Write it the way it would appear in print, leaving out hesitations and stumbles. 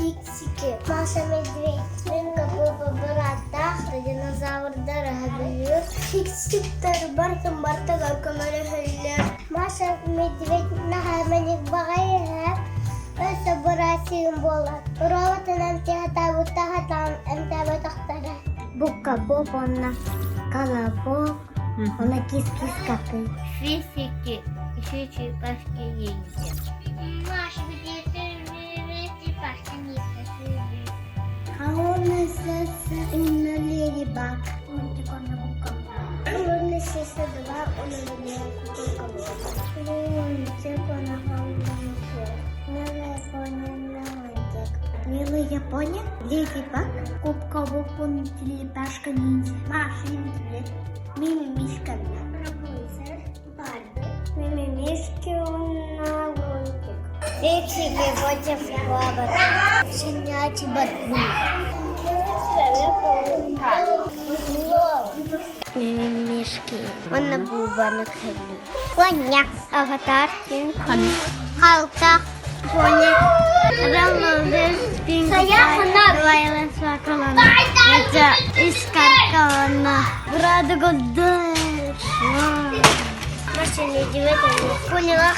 Фиксики, Маша Медведь, бырааттаах динозаврдар аһабыллар. Фиксиктэр бартын бартыгар көмөлөһөллөр. Маша Медведь наһаа мэник баҕайы өссө быраасыын буолар. Роботынан тиһатаабыта сатаан эмтээбэтэхтэрэ. Букка Боб уонна Колобок, уонна Кис-кис коты. Фиксики, еще черепашки ниндзя. Маша Леди Баг. Милый Япония, Леди Баг, Губка Боб, Черепашка Ниндзя, Маша и Медведь, Мимимишка, Рапунцель, Барби, Мимимишки уонна Лунтик. Фиксики против робота. Щенячий патруль. Мимимишки. Уонна Буубаны көрүү. Коня. Аватар Халка. Пони. Радуга Маша Медведь поняла